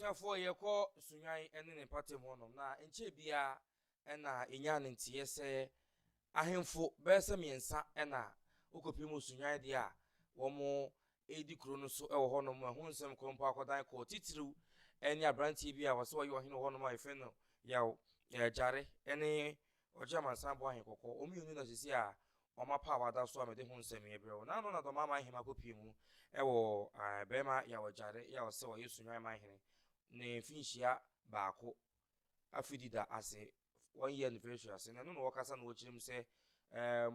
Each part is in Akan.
Abusuafoɔ, yɛkɔ Sunyani ne ne mpɔtam hɔnom, na nkyɛɛ biara na yɛnyaa ne nteɛ sɛ ahemfo bɛyɛ sɛ mmiɛnsa na wokɔpie mu Sunyani deɛ a wɔredi kuro no so wɔ hɔnom. Ɛho nsɛm kɔ mpo akɔdan kɔɔ titiriw ne aberanteɛ bi a wɔsɛ ɔyɛ ɔhene wɔ hɔnom a yɛfrɛ no Yaw Gyare ne Ɔgye Amansan Boɔ Ahenkɔkɔ. Wɔn mmienu na sisi a wɔapaw ada so a mede ho nsɛm yi brɛ wo. N'ano na Dɔmaaman Hema kɔpue mu wɔ barima Yaw Agyare yi a ɔsɛ ɔyɛ Sunyani manhene ne mfinhyia baako afedi da ase, one year anniversary ase, na ɛno na wɔkasa na wɔkyerɛ mu sɛ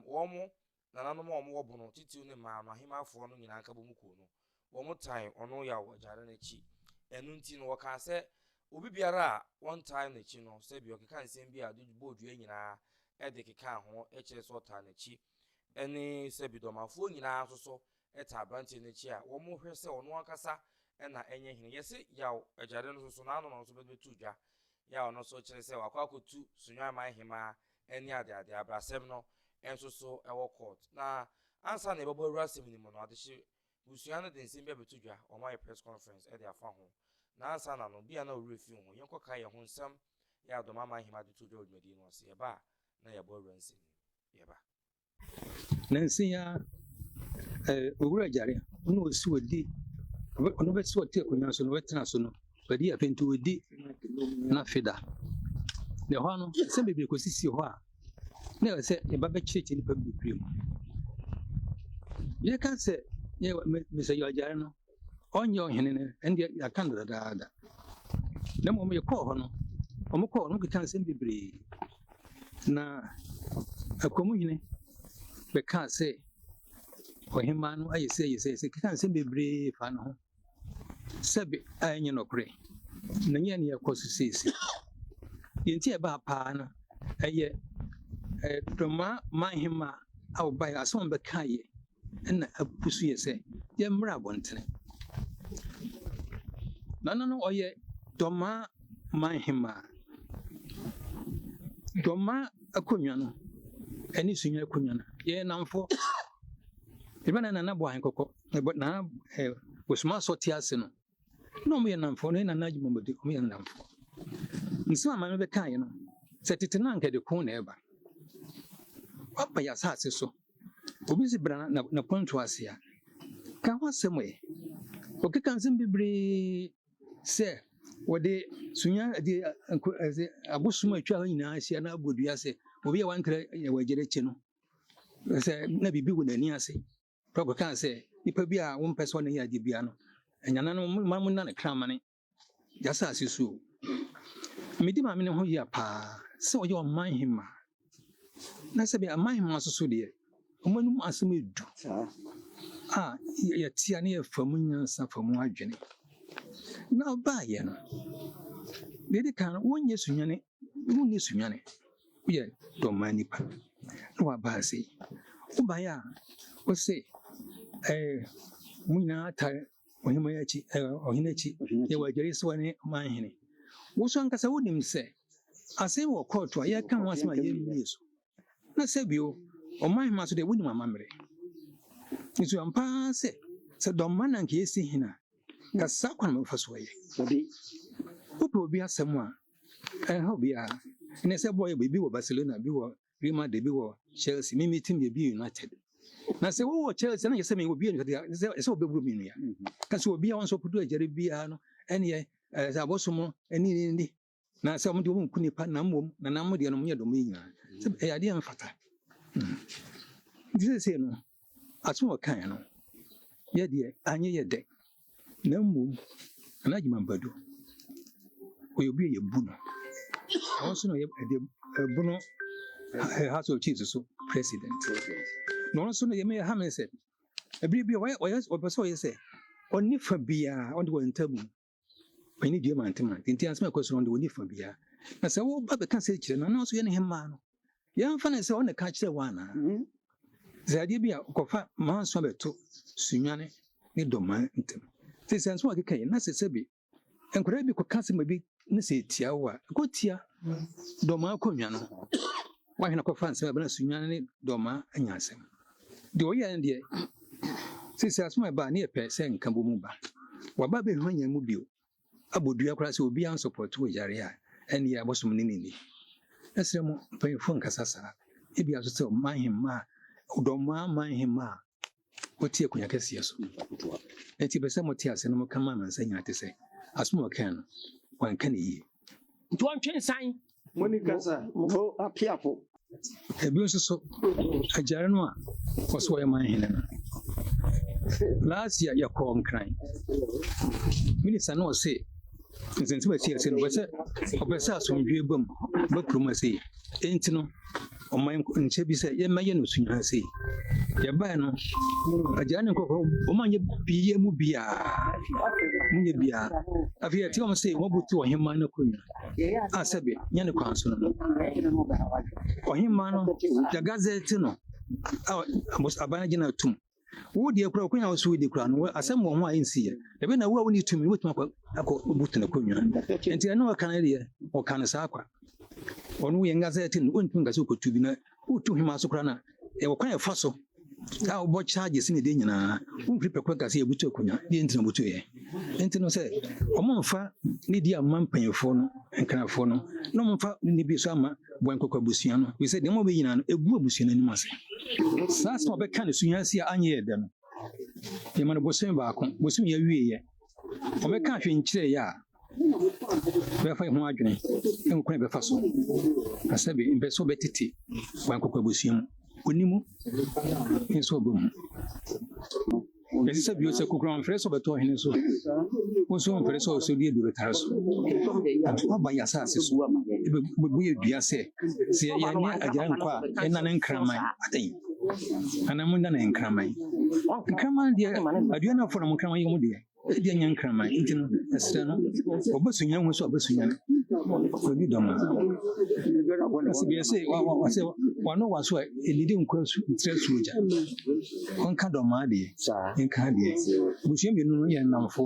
wɔn nananom a wɔwɔ Bono, titiriw ne mmaa no, ahemmafoɔ no nyinaa nkabom kuo no, Wɔtan ɔno Yaw Agyare no akyi. Ɛno nti no, wɔkaa sɛ, Obi biara a wɔntaa n'akyi no, sɛbi ɔkeka nsɛm bi a ɔde bɔɔ dua nyinaa de kekaa ho kyerɛ sɛ ɔtaa n'akyi. Ɛne sɛbi dɔmafoɔ nyinaa nso so taa aberanteɛ no akyi a wɔhwɛ sɛ ɔno ankasa na ɛnyɛ hene. Yɛse Yaw Agyare no nso so, n'ano na ɔno nso bɛto dwa. Yaw no nso kyerɛ sɛ wakɔ akɔtu Sunyani man hemaa ne adeade. Abrasɛm no nso so wɔ court. Na ansa na yɛbɛbɔ awura asɛm no mu no, adehye Busua no de nsɛm bi abɛto dwa, wɔayɛ press conference de afa ho. Na ansa na no, bi a na wo werɛ fi wo ho. Yɛnkɔkae yɛn ho nsɛm yɛ a Dɔm Aman Hemmaa de too dwa wɔ dwumadie no ase. Yɛba a, na yɛabɔ awura nsɛm yi mu. Yɛba. Nansa yi ara, eh, Owura Agyare, ɔno ɔsi ɔdi, ɔno bɛsi ɔte akonnwa so no, ɔbɛtena so no, wadi afei nti ɔdi n'afe da. Na ɛhɔ no, nsɛm bebree kɔsisi hɔ a, na ɛwɔ sɛ yɛba bɛkyerɛkyerɛ nnipa bebree mu. Yɛka sɛ yɛ Mr. Yaw no, ɔnyɛ ɔhene no, ɛndeɛ yɛaka no dadaada. Na mmom yɛkɔɔ hɔ no, wɔkɔɔ hɔ no, wɔkeka nsɛm bebree. Na Akwamuhene bɛkaa sɛ ɔhemmaa no ayɛ sɛ ayɛ sɛ ayɛ sɛ, keka nsɛm bebree faa ne ho. Sɛbe a ɛnyɛ nɔkorɛ, na ɛnyɛ nea ɛkɔ so seesei. Deɛ nti a ɛbaa paa no, ɛyɛ Dɔmaa manhemmaa a wɔbaeɛ, asɛm a wɔbɛkaeɛ na apusu yɛ sɛ yɛmmra abɔntene. Na ɔno no ɔyɛ Dɔmaa manhemmaa. Dɔmaa akonnwa no ne Sunyani akonnwa no, yɛyɛ nnamfoɔ. Ebɛn na Nana Boahen Kɔkɔ, Nana Osuma Asɔ te ase no, na wɔyɛ nnamfoɔ, na Nana Agyeman-Badu, wɔyɛ nnamfoɔ. Nsɛm a maame bɛkaeɛ no, sɛ tete no anka ɛde ko na ɛba. Waba yɛn asase so, obi si bra na n'akwantu ase a, ka ho asɛm ɛ. Ɔkeka nsɛm bebree sɛ wɔde sunya de abosom a atwa hɔ nyinaa ahyia na abɔ dua sɛ obi a wankra wɔ agyere akyi no, sɛ na biribi wɔ n'ani ase. Prɔfo kaa sɛ, Nipa bi a wompɛ sɛ ɔne yɛ ade biara no, anyana no mma mo nna no kramane y'asase so o. Medi maame no ho yia paa sɛ ɔyɛ ɔman hemmaa. Na sɛbi aman hemmaa nso so deɛ, wɔn anom asɛm edu a yɛte a na yɛfa mu nyansa fa mu adwene. Na ɔbaayɛ no, deɛ edi kan no, wonyɛ sunyane, wonni sunyane. Woyɛ dɔmmaa nipa na waba ase yi. Wobaeɛ a, wose ɛɛ mo nyinaa tare ɔhemmaa yi akyi ɛɛ ɔhene akyi. Yɛwɔ agyare sɛ wɔne ɔmanhene. Wo nso ankasa wonim sɛ asɛm wɔ kɔɔto a yɛreka ho asɛm a yɛmmie so. Na sɛ bio, ɔmanhemmaa nso deɛ wonim amammerɛ. Nso ampa ara sɛ sɛ dɔmma na anka yɛsi hene a, nka saa kwan na wɔbɛfa so ayɛ. Wopɛ obi asɛm a, Ɛnha obiara. Ɛnɛ sɛ bɔɔl yɛ bɔ, ebi wɔ Barcelona, ebi wɔ Real Madrid, ebi wɔ Chelsea. Me me team yɛ bi United. Na sɛ wowɔ Chelsea na yɛ sɛ me wɔ bi United a, sɛ sɛ wɔbɛboro me nua. Ka sɛ obiara nso kodo agyare biara no, ɛneɛ ɛɛ sɛ abosom no ɛne ne ni. Na sɛ wɔn de wɔn nku nipa na mmom na nam deɛ no wɔn yɛ dɔm yi nyinaa. Sɛ ɛyɛ adeɛ a mfata. Nti seesei no, asɛm a wɔkaeɛ no, yɛ deɛ anyɛ yɛ dɛ. Na mmom, Nana Agyeman Badu, ɔyɛ obi a yɛbu no. Ɔno nso na ɔyɛ ɛde ɛbono House of Chiefs so president. Na ɔno nso no yɛmɛ ha me sɛ, ɛbere bi a ɔyɛ ɔyɛ ɔpɛ sɛ ɔyɛ sɛ ɔne fa biara ɔde wɔn ntam ɔne dua mante mante nti asɛm a ɛkɔ so no ɔde ɔne fa biara. Na sɛ woba bɛka sɛ kyerɛ no na ɔso yɛ ne hemmaa no, Yɛmfa no sɛ ɔna ka kyerɛ wo anaa? Sɛ adeɛ bi a ɔkɔfa manso abɛto Sunyani ne Dɔmaa ntam. Sɛ sɛ nso akeka yi na sɛ sɛbi nkwadaa bi kɔka asɛm bi ne sɛ etia wo a, ɛkɔtia Dɔmaa akonnwa no. Wahwɛ na kɔfa nsɛm abɛna Sunyani ne Dɔmaa anya asɛm. Deɛ ɔyɛ no deɛ, sɛ sɛ asɛm a ɛba a ne yɛpɛ sɛ nkabom ba. Waba abɛhwanyan mu bio. abɔ dua koraa sɛ obiara nsɔpɔto wɔ yare a, ɛnneɛ abosom ne no nni. Mɛsrɛ mo mpanyimfoɔ nkasa saa. Ebia nso sɛ ɔman hemmaa, ɔdɔmmaa man hemmaa a ɔte akonnwa kɛseɛ so. Enti ɛpɛ sɛ mote ase na moka ma amansan nyinaa te sɛ asɛm a ɔkae no, wanka no yie. Nti ɔntwe nsan. Moni kasa mo apiafo. Ebio nso so, agyare no a ɔsɛ ɔyɛ man hene no, last year yɛkɔɔ Nkran. Minister no ɔse nsɛnsɛm a ɛsi ase no ɔpɛ sɛ ɔpɛ sɛ asomdwoe ba mu ba kurom ase yi. Enti no ɔma yɛn nkyɛ bi sɛ yɛmmɛyɛ no sunyani ase yi. Yɛbae no, agyare ne nkurɔfoɔ wɔn anyɛ bia mu biara, wɔnyɛ biara. Afei yɛte wɔn sɛ wɔabutu ɔhemman no akonnwa. a sɛbe nyɛ ne kwan so no no. Ɔhemmaa no, yɛgazɛte no a aban agyina atum. Wo deɛ kura akonya a wo so wodi kura no, asɛm wɔ ho a ɛnsi yɛ. Ebe na wo a wonni tumi no wotumi akɔ akɔ butu n'akonnwa. Nti ɛno ɔka no deɛ, ɔka no saa kwa. Ɔno yɛn gazɛte no, wontumi nka sɛ wokɔtu bi na wotu hemmaa so koraa na ɛwɔ kwan a ɛfa so a wobɔ charges ne deɛ nyinaa womfiri pɛko nka sɛ yɛbutu akonnwa deɛ nti na butuiɛ nti no sɛ ɔmo mfa ne di ama mpanyinfoɔ no nkrafoɔ no na ɔmo mfa ne bi so ama bɔnkɔkɔ abusua no bi sɛ deɛ ɔmo bɛ nyinaa no egu abusua no anim ase saa sɛ ɔbɛka ne sunya si a anyɛ yɛ dɛ no yɛma no bosome baako bosome yɛ awie yɛ ɔbɛka ahwɛ nkyerɛ yɛ a Bɛfa ho adwene ne kwan a ɛbɛfa so na sɛbe mpɛ sɛ ɔbɛtete wankɔkɔ abusua mu. Ɔnni mu nso ɔba mu. Ɛsɛ sɛ bio sɛ kokoram mfrɛ sɛ ɔbɛtɔ ɔhene so, wo nso mfrɛ sɛ ɔsɛ ɔdi aduro tare so. Waba yɛ asase so, bɛbu yɛ dua sɛ sɛ yɛne agya nkɔ a yɛnane nkraman adɛn? Anaa mo nane nkraman? Nkraman deɛ aduanafoɔ na mo nkraman yɛ mo deɛ. Ebia nyɛ nkraman nti no, ɛserɛ no, ɔbɛsunya ho so ɔbɛsunya no. Ɔdi dɔm a. Ɔsɛ bia sɛ ɔsɛ wano wa so a ɛdidi nkɔ asu ntrɛ suo gya. Ɔnka dɔm adeɛ, nka adeɛ. Abusua mmienu no yɛ nnamfo.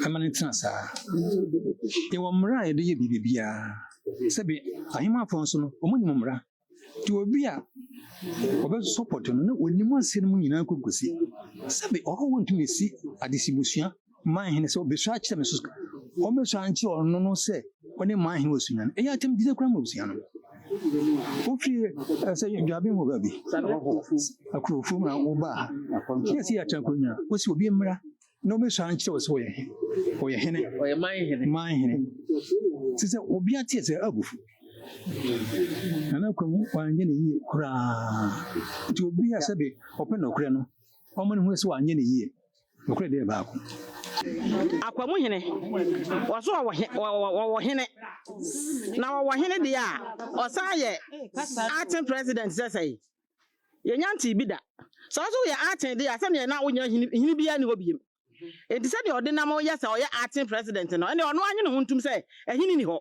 Ɛma no ntena saa. Yɛwɔ mmara a yɛde yɛ biribiara. Sɛbe ahemmafoɔ nso no, wɔn nim mmara. Nti obi a ɔbɛsɔpɔtɔ no na onim asɛm mu nyinaa kɔkɔsi. Sɛbe ɔhɔho ntumi si adesibusua man hene sɛ ɔbɛsua akyerɛ me so. Ɔmmɛsua nkyerɛ ɔno no sɛ ɔne man hene wɔ sua no. Ɛyɛ atɛm dide koraa ma abusua no. Wofie sɛ dwaben wɔ baabi. Akurofo mu na wobaa ha. Yɛsi yɛatena akonnwa. Wosi obi mmra na ɔbɛsua nkyerɛ wo sɛ ɔyɛ he, ɔyɛ hene. Ɔyɛ man hene. Man hene. Te sɛ obi ate sɛ abufu. Nana Kwamu wanyɛ ne yie koraa. Nti obi a sɛbe ɔpɛ nɔkorɛ no, ɔma no hu sɛ wanyɛ ne yie. Nokorɛ deɛ baako. Akwamu hene, wɔso ɔwɔ he, ɔwɔ hene. Na ɔwɔ hene deɛ a, ɔsan yɛ acting president sɛ sɛe. Yɛnya ntee bi da. Sɛ wo nso woyɛ acting deɛ a, sɛdeɛ na wonya hene, hene biara nni hɔ biem. Enti sɛdeɛ ɔde nam yɛ sɛ ɔyɛ acting president no, ɛnneɛ ɔno ara nye ne ho ntom sɛ ɛhene nni hɔ.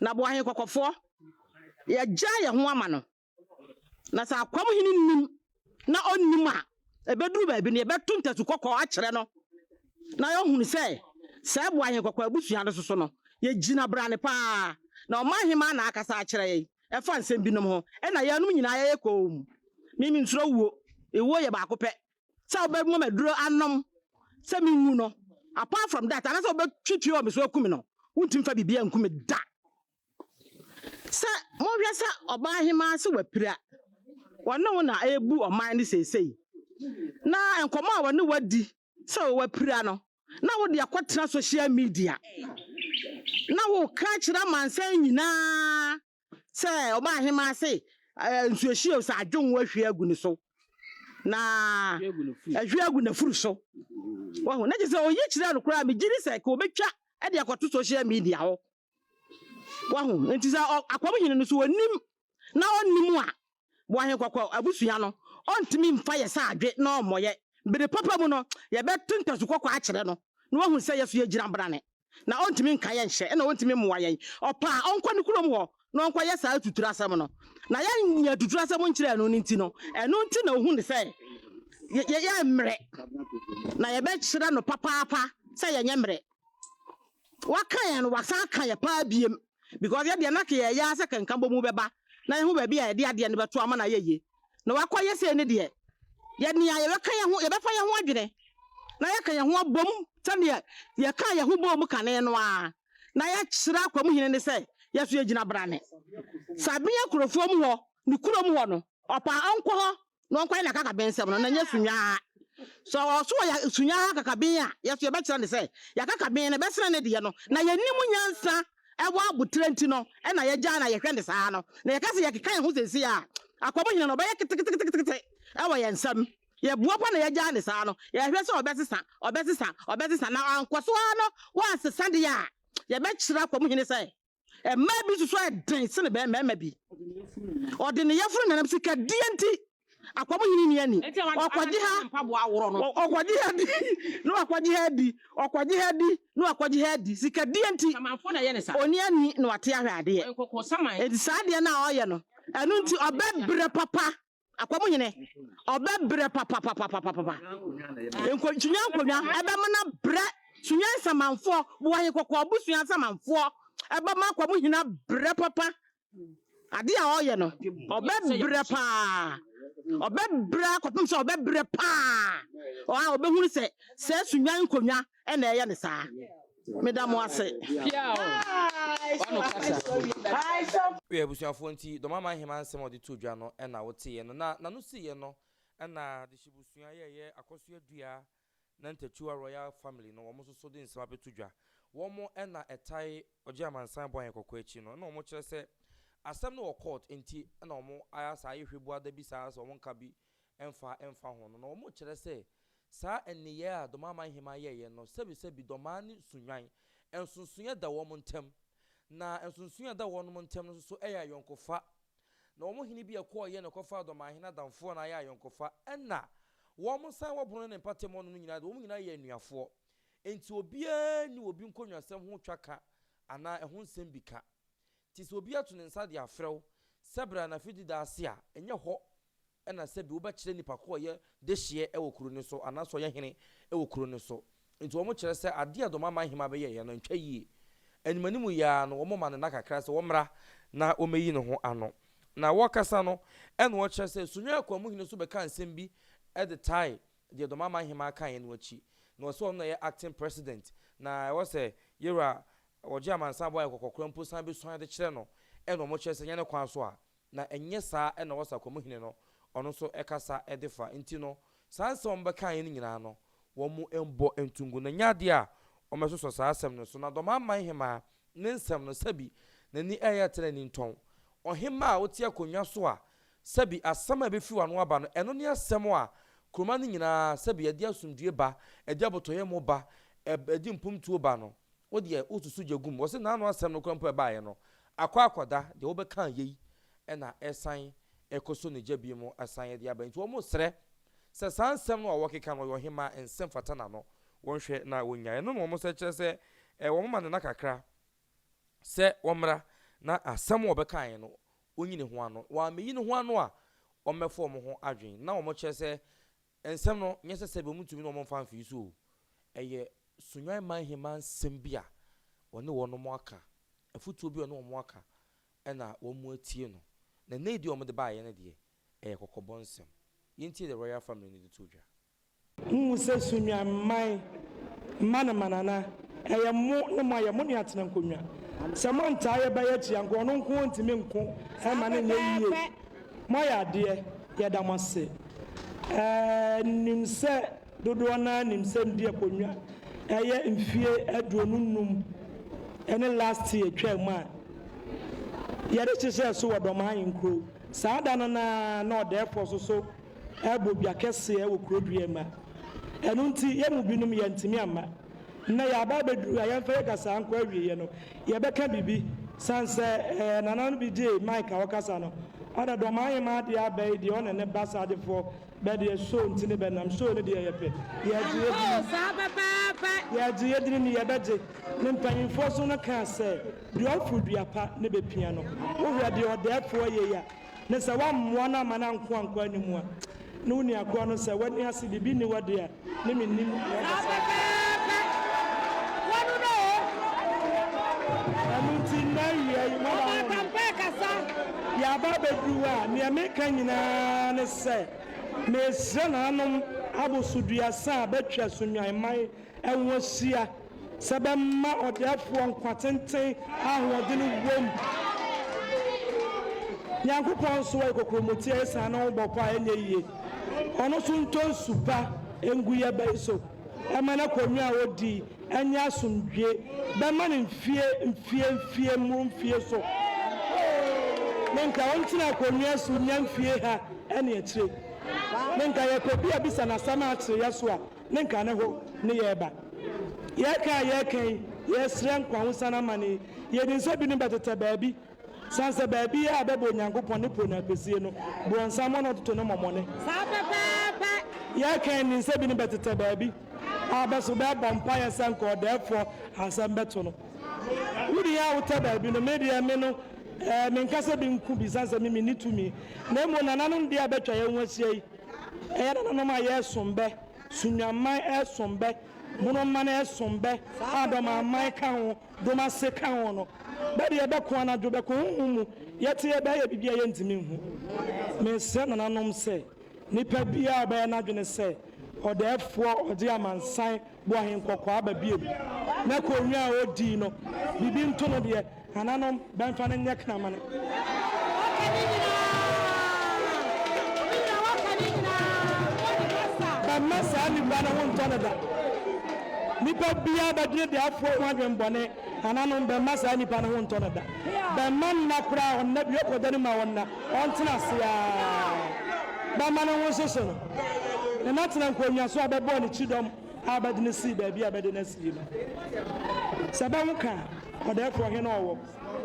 Na Boahen Kɔkɔfoɔ, yɛagyaa yɛn ho ama no. Na sɛ Akwam hene nnim na ɔnnim a, ɛbɛduru baabi no, yɛbɛto ntasu kɔkɔɔ akyerɛ no na yɛahunu sɛ saa Boahen Kɔkɔɔ abusua no soso no, yɛgyina brane paa. Na ɔmanhemaa na akasa akyerɛ yɛn. Ɛfa nsɛm binom ho na yɛnom nyinaa yɛyɛ komm. Me mensuro wuo. Ewuo yɛ baako pɛ. Sɛ wobɛma me aduro anom sɛ menwu no, apart from that, anaasɛ wobɛtwe tuo wɔ me so aku me no, wontumi mfa biribiara nku me da. Sɛ monhwɛ sɛ ɔbaa hemaa sɛ wapira, wɔne wo na ɛrebu ɔman no seesei, na nkɔmmɔ a wɔne wo adi sɛ wapira no, na wode akɔtena social media na woka akyerɛ amansan nyinaa sɛ ɔbaa hemaa se nsuohyeɛ sɛ adwonwo ahwie agu ne so na ahwie agu n'afuru so. Wahu na kyerɛ sɛ oyi kyerɛ no koraa, megye di sɛ ka obɛtwa de akɔto social media hɔ. Wahu nti sɛ Akwam hene no so onim na ɔnnim a, Boahen Kɔkɔ abusua no, ɔntumi mfa yɛ sɛ adwe na ɔmmɔ yɛ. Bere papa mu no, yɛbɛto ntasu kɔkɔɔ akyerɛ no na wahu sɛ yɛ so yɛgyina brane. Na ɔntumi nka yɛn nhyɛ na ɔntumi mmoa yɛn. Ɔpɛ a, ɔnkɔ ne kurom hɔ na ɔnkɔyɛ saa atuturasɛm no. Na yɛnyɛ atuturasɛm nkyerɛɛ no no nti no, ɛno nti na ohu no sɛ yɛyɛ mmerɛ. Na yɛbɛkyerɛ no papaapa sɛ yɛnyɛ mmerɛ. Waka yɛn no, wasan aka yɛn paa biem. Because yɛ deɛ na ke yɛyɛ ara sɛ kankanbɔ mu bɛba na yɛhu baabi a yɛde adeɛ no bɛto ama no ayɛ yie. Na wakɔyɛ sei no deɛ, yɛ nea yɛbɛka yɛn ho, yɛbɛfa yɛn ho adwene na yɛaka yɛn ho abom. Sɛdeɛ yɛkaa yɛn ho bɔɔ mu kane no ara, na yɛkyerɛ Akwamuhene no sɛ yɛn nso yɛgyina brane. Sabea kurofoɔ mu hɔ, ne kurom hɔ no, ɔpɛ a ɔnkɔ hɔ na ɔnkɔyɛ n'akakabensɛm no, na ɛnyɛ Sunyah. Sɛ ɔwɔ so ɔyɛ Sunyah akakaben a, yɛn nso yɛbɛkyerɛ no sɛ yɛn akakaben no bɛsene ne deɛ no, na yɛnnim nyansa wɔ aboterɛ nti no na yɛgyaa no a yɛhwɛ no saa no. Na yɛka sɛ yɛkeka yɛn ho seesei a, Akwamuhene no ɔbɛyɛ keteketekete wɔ yɛn nsam. Yɛboa pa na yɛgyaa no saa no, yɛhwɛ sɛ ɔbɛsesa, ɔbɛsesa, ɔbɛsesa, na wankɔ so ara no wansesa deɛ a, yɛbɛkyerɛ Akwamuhene sɛ mmaa bi nso so yɛ den sene mmarima bi. Ɔde ne yafunu nanam sikadie nti, Akwamuhene nni ani. Ɔkɔgye ha, ɔkɔgye ha di, na wakɔgye ha di, ɔkɔgye ha di, na wakɔgye ha di. Sikadie nti, ɔnni ani na wate ahwɛ adeɛ. Enti saa adeɛ no a ɔyɛ no, ɛno nti ɔbɛbrɛ papa. Akwamuhene, ɔbɛbrɛ papapapapapa. Nko, Sunya nkonnwa, ɛbɛma no abrɛ. Sunya nsamanfoɔ, Boahe Kɔkɔɔ abusua nsamanfoɔ, ɛbɛma Akwamuhene abrɛ papa. Adeɛ a ɔreyɛ no, ɔbɛbrɛ paa. Ɔbɛbrɛ akɔpem sɛ ɔbɛbrɛ paa. Ɔa, ɔbɛhunu sɛ sɛ Sunya nkonnwa na ɛyɛ no saa. Meda mo ase. Wiɛ, abusuafoɔ nti, Dɔm Aman Hemaa nsɛm a ɔde too dwa no na woteeɛ no. Na n'ano siiɛ no na Adehyebusua yɛɛyɛ Akɔsoa Dua na Ntatua Royal Family no wɔn nso so de nsɛm abɛto dwa. Wɔn na ɛtae Ɔgye Amansan Bɔ Ayɛ Kɔkɔɔ akyi no na wɔkyerɛ sɛ asɛm no wɔ court nti na wɔn ayɛ saa ayɛ hwɛbuada bi saa sɛ wɔn nka bi mfa mfa ho no. Na wɔkyerɛ sɛ Saa nneyɛɛ a Dɔmaa Hemaa yɛeɛ no, sɛbisɛbi Dɔmaa ne Sunnwan, nsonsonoeɛ da wɔn ntam. Na nsonsonoeɛ a ɛda wɔnom ntam no nso so yɛ ayɔnkofa. Na wɔn hene bi a ɛkɔeɛ na ɛkɔfaa Dɔmaahene adamfoɔ na ayɛ ayɔnkofa. Ɛna wɔn san wɔ bono ne ne mpatamu hɔnom no nyinaa de, wɔn nyinaa yɛ anuafoɔ. Enti obiara nni obi nkonnwasɛm ho twa ka anaa ɛho nsɛm bi ka. Nti sɛ obi ato ne nsa de afrɛ wo sɛ bra n'afedida ase a, ɛnyɛ hɔ na sɛbi wobɛkyerɛ nipa ko a ɔyɛ dehyeɛ wɔ kuro no so anaasɛ ɔyɛ hene wɔ kuro no so. Nti wɔn kyerɛ sɛ adeɛ a Dɔm Ahemaa bɛyɛeɛ no ntwa yie. Animanimu yi ara no wɔn ma no nna kakra sɛ wɔmmra na wɔmmɛyi ne ho ano. Na wɔrekasa no ɛna wɔkyerɛ sɛ Sunyani Akwamuhene nso bɛkaa nsɛm bi de tae deɛ Dɔm Ahemaa kaeɛ no akyi. Na ɔsɛ ɔno na ɛyɛ acting president na ɛwɔ sɛ Yɛwura Ɔgye Amansan Boayɛ Kɔkɔkora mpo san bɛsuan de kyerɛ no ɛna wɔkyerɛ sɛ ɛnyɛ ne kwan so a Na ɛnyɛ saa na ɔwɔ sɛ akwamuhene no, ɔno nso kasa de fa. Enti no, saa nsɛm a wɔbɛkaeɛ no nyinaa no, wɔmmɔ nto ngu. Na ɛnyɛ adeɛ a wɔbɛsosɔ saa asɛm no so. Na Dɔmaaman hemaa ne nsɛm no, sɛbi n'ani reyɛ atene anintɔn. Ɔhemaa a wote akonnwa so a, sɛbi asɛm a ɛbɛfiri w'ano aba no, ɛno ne asɛm a kuroma no nyinaa, sɛbi ɛde asomdwoeɛ ba, ɛde abotɔyam ba, ɛde mpomtuo ba no. Wo deɛ wosusu gya gu mu. Wɔse n'ano asɛm no koraa mpo a ɛbaeɛ no, akɔ akɔda, deɛ wobɛka yei na ɛsan ɛkɔsɔ ne gya bio mu asan de aba. Nti wɔsrɛ sɛ saa nsɛm no a wɔkeka no, ɔyɛ ɔhemaa, nsɛm fata n'ano, wɔnhwɛ na wɔnnyae. Ɛno na wɔsɛ kyerɛ sɛ wɔmoma no nna kakra sɛ wɔmmra na asɛm a wɔbɛkaeɛ no wɔnyi ne ho ano. Wɔammɛyi ne ho ano a, wɔmmɛfa wɔn ho adwene. Na wɔkyerɛ sɛ Nsɛm no, nyɛ sɛ sɛbe wɔn ntumi ne wɔn mfa mfii so o, ɛyɛ Sunyani man hemaa nsɛm bi a ɔne wɔn aka, afutuo bi a ɔne wɔn aka ɛna wɔn atie no. Na nnɛ yi deɛ wɔde baeɛ no deɛ, ɛyɛ kɔkɔbɔ nsɛm. Yɛntie The Royal Family no de to dwa. Wohu sɛ Sunyani man mma no manana, ɛyɛ mo ne mo ayɛ mo ne atena nkonnwa. Sɛ moantaa yɛ ba yi akyi a, nka ɔno nko ɔntumi nko mma no nyɛ yie. Moayɛ adeɛ, yɛda mo ase. Ɛɛ, nim sɛ dodoɔ no ara nim sɛ medi akonnwa ɛyɛ mfie 25 ɛne last year twaa mu a yɛde hyehyɛɛ so wɔ Dɔmaa Ahenkuro. Saa da no no ara na ɔdɛɛfoɔ nso so rebɔ dwa kɛseɛ wɔ kuro dua mu a ɛno nti yɛn mu binom yɛantumi amma. Nnɛ yɛaba abɛduru ha, yɛmfa yɛn kasaa nkɔ awieɛ no, yɛbɛka biribi. Sane sɛ ɛɛ nana no bi gyee mic a ɔkasa no, ɔdɛ dɔm ahemaa deɛ aba yi deɛ ɔne ne ba Saagyefoɔ bɛ deɛ show nti ne bɛnam, show no deɛ yɛpɛ, yɛgye yɛdini, yɛgye yɛdini ne yɛbɛgye. Ne mpanyinfoɔ so no kaa sɛ, deɛ ɔforo dua pa ne bɛpia no, wohwɛ deɛ ɔdɛɛfoɔ yɛ yi a, Ne sɛ woammoa no amma no anko ankɔ anim a, ne wo nua korɔ no sɛ w'ani ase biribi nni hɔ deɛ a, ne mennim deɛ ɔpɛ sɛ ɔkyerɛ. Ɛno nti nnɛ awia yi moaba ho no, yɛaba abɛduru hɔ a, deɛ meka nyinaa ne sɛ, mesrɛ nananom. Abosoduasa a bɛatwa Sunyani man ho ahyia sɛ bɛma ɔdɛɛfoɔ nkwa tenten a ahoɔdene wom. Nyankopɔn nso ɔyɛ kokuromoti a esiane ne ho bɔ pɔ a ɛnyɛ yie. Ɔno nso ntɔ nsu pa ngu yɛ bɛ yi so mma n'akonnwa a odi nyɛ asomdwie bɛma no mfie mfie mfie mmoro mfie so ne nka ɔntena akonnwa so nnya mfie ha ne akyire ne nka yɛpɛ bi a bisa no asɛm a akyere yɛ so a ne nka ne ho ne yɛreba. Yɛreka a yɛreka yi yɛresrɛ nkwahosan amane yi yɛnim sɛ binom bɛtetɛ baabi Sane sɛ baabiara a bɛbɔ Onyankopɔn ne po no apesie no, borɔnsam hɔ na ɔtoto ne mmɔmɔne. Saa pɛpɛɛpɛ. Yɛreka nni sɛ binom bɛtetɛ baabi a bɛso bɛɛbɔ mpaeɛ sɛ nka ɔdɛɛfoɔ asɛm bɛto no. Wo deɛ a wotɛ baabi no, me deɛ me no, eh, menka sɛ bi nku bi, sane sɛ me menni tumi. Na mmom nananom deɛ a bɛatwa yɛn ho ahyia yi, ɛyɛ nananom a yɛresom bɛ, Sunnwaman ɛresom bɛ, Bonoman ɛresom bɛ, a Dɔmaman ka ho, Dom ase ka ho no, bɛ deɛ bɛko anadwo, bɛko honhom mu, yɛte yɛ bɛyɛ biribi a yɛntumi nhu. Mesrɛ nananom sɛ, nipa biara a ɔbɛyɛ n'adwene sɛ ɔdɛɛfoɔ ɔgye amansan bo ahenkɔkɔɔ aba biom, na konnwa a ɔdii no biribi nto no deɛ, nananom bɛmfa no nyɛ kramane. Waka ne nyinaa. Me wura waka ne nyinaa. Wodi kasa. Bɛmma saa nipa no ho ntɔ no da. Nipa biara bɛdwene deɛ afoa ho adwen bɔne, nananom, bɛmma saa nipa no ho ntɔ no da. Bɛmma nna koraa ɔnna bi, ɔkɔ da no mu a ɔnna, ɔntena ase ara. Bɛmma ne ho nhyehye no, ne natena nkonnwa so a bɛbɔɔ ne kyidɔm a bɛde no sii baabi a bɛde no asie no. Sɛ bɛho ka a, ɔdɛɛfoɔ he na ɔwɔ,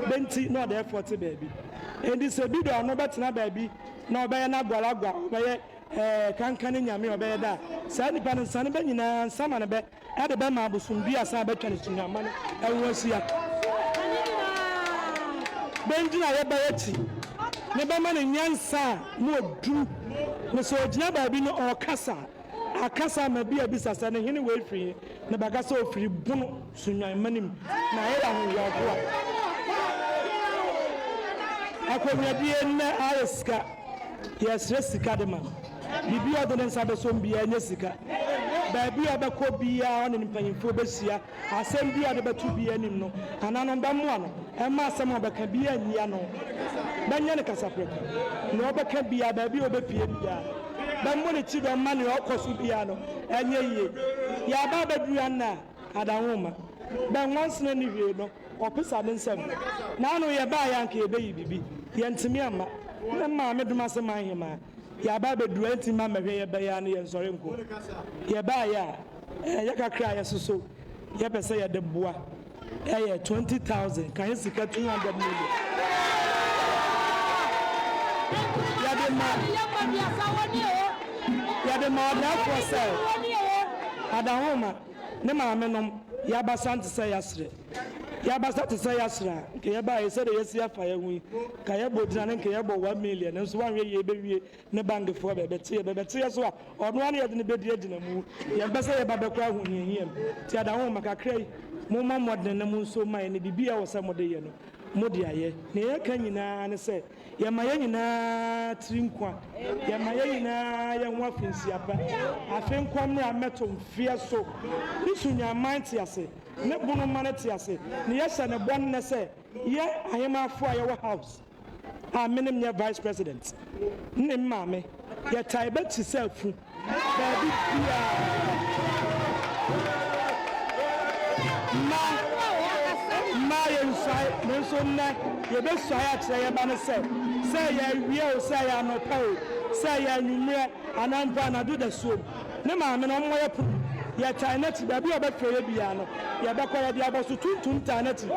bɛ nti na ɔdɛɛfoɔ te baabi. Enti sɛ bi de ɔno bɛtena baabi na ɔbɛyɛ n'agualagua, ɔbɛyɛ Ɛɛ, kankane nyame a ɔbɛyɛ dɛ a, saa nipa no nsane bɛ nyinaa nsa ma no bɛ de bɛma abosom dua san bɛtwa ne sunyama no ho ahyia. Bɛngyina yɛ bɛ akyi ne bɛma no nyansa a mu ɔduru, ne sɛ ɔgyina baabi no ɔɔkasa a, akasa ama bi abisa sɛ ne hene wei firi he, ne bɛka sɛ ɔfiri Bono Sunyani mu, na ayɛ ahohoahoa. Akonnwadie nnɛ ayɛ sika. Yɛsrɛ sika de ma no. Biribi a ɔde ne nsa bɛsɔ mu biara nyɛ sika. Baabi a ɔbɛkɔ biara ɔne ne mpanyimfoɔ bɛhyia. Asɛm biara a ɔde bɛto biara anim no, nananom bɛmmoa no. Ɛmma asɛm a ɔbɛka biara nyi ano. Bɛnyɛ no kasaprɛko. Nea ɔbɛka biara, baabi a ɔbɛpue biara, bɛmmɔ ne ti dɔm mma nea ɔkɔ so biara no nyɛ yie. Yɛaba abɛduru ha nnɛ a, Adanwomma, bɛ nwansena nni hwee no, Ɔpesa ne nsam. Naano yɛbaeɛ a anka yɛbɛyi biribi. Yɛntumi amma. Me maame Domase man hemaa. Yɛaba abɛduru a ɛntumi mma mmɛhwɛ yɛ bɛyɛ a ne yɛnsɔre nko. Yɛbaeɛ a, ɛyɛ kakra a yɛsoso yɛpɛ sɛ yɛde boa ɛyɛ 20,000 ka yɛ sika 200 million. Yɛde ma yɛde ma ɔdaafoɔ sɛ Adahoma. Ne maame nom, yɛabasa nte sɛ yɛaserɛ. Yɛabasa te sɛ yɛaserɛ a, nka yɛbaeɛ sɛdeɛ yɛasi afa yɛn ho yi, nka yɛbɔ gyina ne nka yɛbɔ 1 million, nanso woanhwɛ yie bɛwie ne bankfoɔ bɛbɛte yɛ, bɛbɛte yɛ so a, ɔno ara ne yɛde no bɛdi agyina mu. Yɛmpɛ sɛ yɛba bɛkɔ ahohiahia mu. Nti Adahoma, kakra yi, mommɔ mmɔdene na monso mma yɛn, na biribi a ɛwɔ sɛ mode yɛ no, mode ayɛ. Nea yɛka nyinaa ne sɛ, Yɛma yɛn nyinaa tiri nkwa. Yɛma yɛn nyinaa yɛn ho afinhyia pa. Afe nkwa mmra mmɛto mfeɛ so. Ne Sunyani te ase, ne Bono mane te ase, ne yɛhyɛ no bɔ nnɛ sɛ yɛ ahemafo a yɛwɔ house a me ne menyɛ vice president ne me maame yɛtae bɛkyi sɛ afu. Baabi biara. Mma, mma yɛnsuae, nanso nnɛ yɛbɛsuae akyerɛ yɛn ba no sɛ, sɛ ɛyɛ awia o, sɛ ɛyɛ anɔpa o, sɛ ɛyɛ anwummerɛ anaa mpo anadwo dasuom, ne maame no, ɔmmɔ yɛn pono mu. Yɛtae n'akyi, baabi a ɔbɛfrɛ yɛn biara no, yɛbɛkɔ. Yɛde abɔso tuntum taa n'akyi.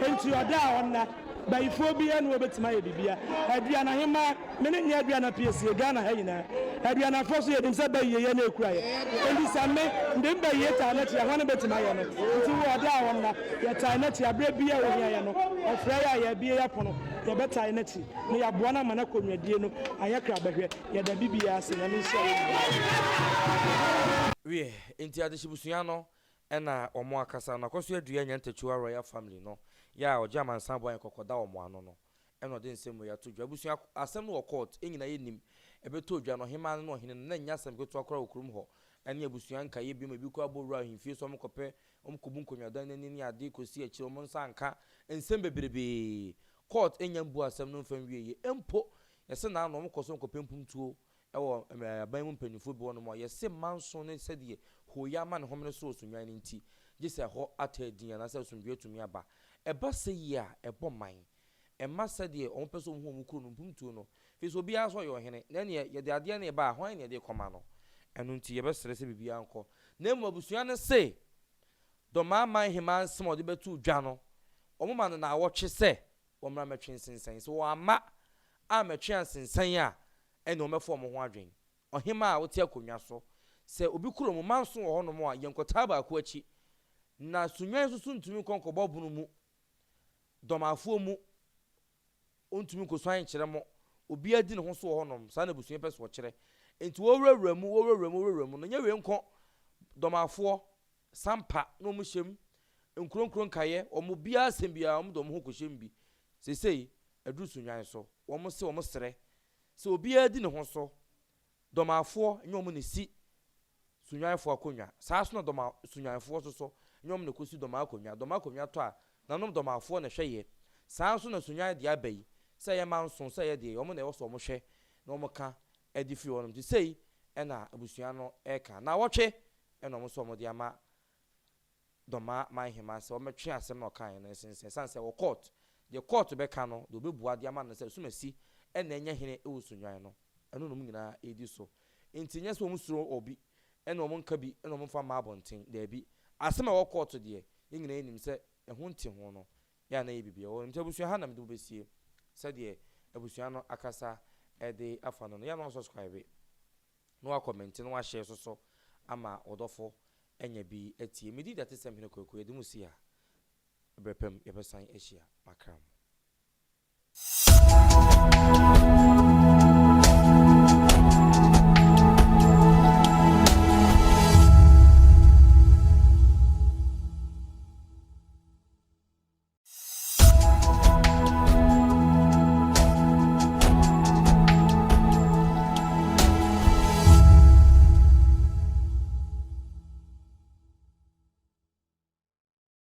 Enti ɔda a ɔnna. Bayifoɔ biara nni hɔ a ɔbɛtumi ayɛ biribiara. Aduanahemaa. Me ne nyɛ aduana piesie Ghana ha nyinaa. Aduanafoɔ nso yɛnim sɛ bayie yɛ na ɛkura yɛ. Enti sɛ me, mede me bayie taa n'akyi a, hwane bɛtumi ayɛ no? Nti wo ɔda a ɔnna, yɛtae n'akyi. Aberɛ biara a ɔhia yɛ no, ɔfrɛ yɛ a, yɛabue yɛapono, yɛbɛtae n'akyi na yɛaboa no ama n'akɔnnwadie no ayɛ krabɛhwɛ. Yɛda bibiara ase. Nyame nhyira yɛn nyinaa. Wiɛ, enti adehyebusua no na wɔn akasa no, Akɔso Adua Nyantakyiwa Royal Family no yɛ a ɔgye amansan boa yɛn kɔkɔda wɔn ano no, ɛna ɔde nsɛm wei ato dwa. Abusua, asɛm no wɔ court, yɛn nyinaa yɛnim. Ɛbɛtɔɔ dwa no, ɔhemmaa no ne ɔhene no, na ɛnyɛ asɛm ketewa koraa wɔ kurom hɔ, ɛne abusua nkaeɛ binom a ebi koraa bɔ wuraa ahemfie sɛ wɔkɔpɛ, wɔkɔbu nkonnwadan no ani ne ade kɔsi akyire, wɔn nsa anka nsɛm bebrebee. Court nnya mbuaa asɛm no mfa nwieeɛ mpo. Yɛse naano wɔkɔ so kɔpɛ mpomtuo wɔ aban mu mpanimfoɔ bi hɔnom a, yɛse manso ne sɛdeɛ hooyɛ ama ne homene so wɔ Sunnwan no nti, gye sɛ ɛhɔ ataa din anaasɛ asomdwoeɛ atumi aba. Ɛba sɛ yie a, ɛbɔ man. Ɛmma sɛdeɛ wɔpɛ sɛ wɔhu wɔn kuro no mpuntuo no, ɛfiri sɛ obiara nso ɔyɛ ɔhene, na ɛnneɛ yɛde adeɛ no reba a, hwan na yɛde rekɔma no? Ɛno nti yɛbɛsrɛ sɛ biribiara nkɔ. Na mmom abusua no se, Dɔmaa man hemaa nsɛm a wɔde bɛtoo dwa no, wɔma no naawɔtwe sɛ wɔmmra mmɛtwe nsensɛn. Sɛ wɔamma ammɛtwe ansensɛn a, ɛnneɛ wɔbɛfa wɔn ho adwene. Ɔhemaa a wote akonnwa so, sɛ obi kuro mu manso wɔ hɔnom a, yɛnkɔtaa baako akyi, na Sunnwan nso so ntumi nkɔ nkɔbɔ bono mu Dɔmafoɔ mu, ɔntumi nkɔsuan nkyerɛ mo, obiara di ne ho so wɔ hɔnom, saa na abusua yi pɛ sɛ wɔkyerɛ. Enti wɔwurawura mu, wɔwurawura mu, wɔwurawura mu no, nyɛ wei nko, Dɔmafoɔ, Sampa na wɔn hyɛ mu, nkuro nkuro nkaeɛ, wɔn obiara asɛm biara wɔn de wɔn ho kɔhyɛ mu bi. Seesei, aduru Sunnwan so, wɔn se wɔn srɛ sɛ obiara di ne ho so, Dɔmafoɔ nyɛ wɔn na ɛsi Sunnwanfoɔ akonnwa. Saa ara nso na Dɔma Sunnwanfoɔ nso so nyɛ wɔn na ɛkɔsi Dɔma akonnwa. Dɔma akonnwa tɔ a, nanom Dɔmafoɔ na ɛhwɛ yɛ. Saa ara nso na Sunnwan deɛ aba yi, sɛ ɛyɛ manso, sɛ ɛyɛ deɛ, wɔn na ɛwɔ sɛ wɔhwɛ na wɔka de firi hɔnom. Nti sei na abusua no reka. Nnawɔtwe na wɔn nso wɔde ama Dɔmaa man hemaa sɛ ɔmmɛtwe asɛm no a ɔkaeɛ no nsensɛn ɛsiane sɛ wɔ court, deɛ court bɛka no, deɛ ɔbɛbua de ama no sɛ Asumasi na ɛnyɛ hene wɔ Sunnwan no, ɛno na wɔn nyinaa redi so. Nti nyɛ sɛ wɔn suro obi na wɔn nka bi na wɔn mfa mma abɔnten, daabi. Asɛm a ɛwɔ court deɛ, yɛn nyinaa nim sɛ ɛho nte ho no, yɛ a na ɛyɛ biribi a ɛwɔ hɔ. Nti abusua ha na mede mo bɛsie sɛdeɛ abusua no akasa de afa no no, yɛ a na wɔasubscribe. na woakɔmɛnte na woahyɛɛ so so ama wo dɔfo anya bi atie. Me din de Atesɛm Hene Kwaku, yɛde mo si ha. Berɛ pa mu yɛbɛsan ahyia. Makra mo.